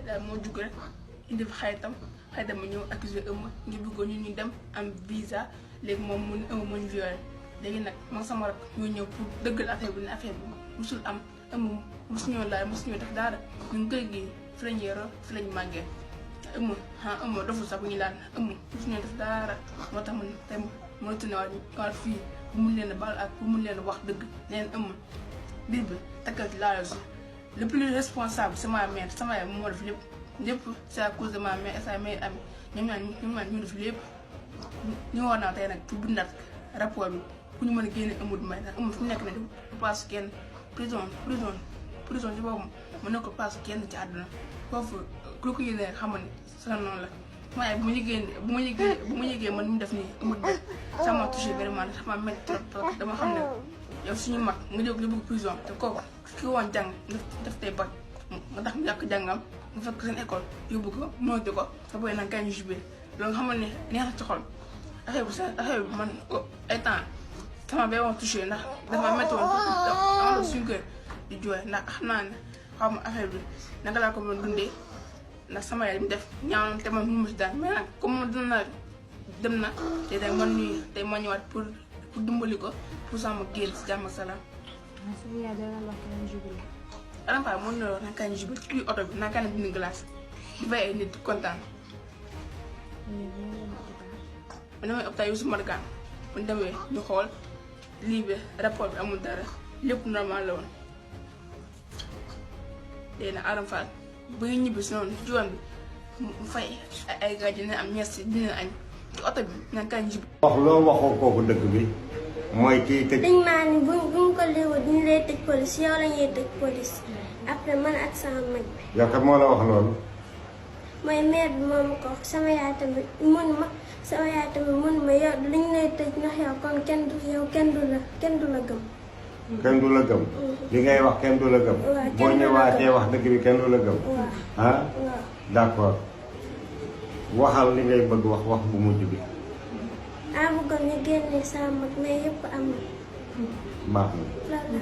daal moo jug rek indi fa xaritam ma ñëw accusé ëmb ñu bëggoon ñu dem am visa léegi moom mu ëmb mu ñu violé léegi nag man sama rak ñu ñëw pour dëggal affaire bi ne affaire bi musul am ëmb mosuñoo laal mosuñoo def dara ñu kër gi fi lañ yoroo fi lañ màggee ëmb doful sax bu ñu laal ëmb mosuñoo def dara moo tax man tey mënatu ne waat fii bu mun leen a baal ak bu mun leen a wax dëgg neen ëmb biir bi takkal ci laalo si le plus responsable c'est ma mère sama yaay moo def lépp c'est à cause de ma mère et sa meilleure amie ñoom ñaar ñu def lépp ñu war naa tey nag pour bindaat rapport bi ku ñu mën a génne ëmb may ndax ëmb fu nekk ne du passe kenn prison ci boobu mën na ko passe kenn ci àdduna foofu ku ko yéene xam ne sa noonu la sama yaay bu ma yëgee man mu def nii ëmb bi ça m'a touché vraiment dafa ma métti trop dama xam ne yow suñu mag nga jóg li bëgg prison te kooku ki woon jàng def tey bac nga tax mu yàq jàngam nga fekk seen école yóbbu ko mënatu ko sa boy nag kañ ñu jubee loolu nga xam ne neex na ci xol affaire bi man ay temps sama bee woon touché ndax dafa métti woon am suñu kër di jooy ndax xam naa ne xaw ma affaire bi naka laa ko mën dundee ndax sama yaay mu def ñaaw te man mënu ma si daal mais nag comme man dina dem na te tey man nii tey ma ñëwaat pour dimbali ko pour sama génn si jàmm ak salaam. Arampa mën na wax kañ jubal ci biir oto bi naka la bind glace di fay ay nit kontaan. man damay opté yu su margaan bu ñu demee ñu xool lii bi rapport bi amul dara lépp normal la woon. léegi nag Arampa ba ñu ñibbi si noonu ci yoon bi mu fay ay gars dina am ñes dina añ ci oto bi naka kañ jubal. wax loo waxoo kooku dëgg bi mooy kii tëj. dañ maa ni buñ ko léewoo dañu lay tëj police yow la ñuy tëj police après man ak sama mag bi. yow kat moo la wax loolu. mooy maire bi moom ko wax sama yaay tamit mun ma yow liñ lay tëj ndax yow kon kenn du la gëm. kenn du la gëm. li ngay wax kenn du la gëm. boo ñëwaatee wax dëgg bi kenn du la gëm. ah d'accord waxal li ngay bëgg wax bu mujj bi. bëggoon ñu génne sama mag mais yëpp am na. baax na.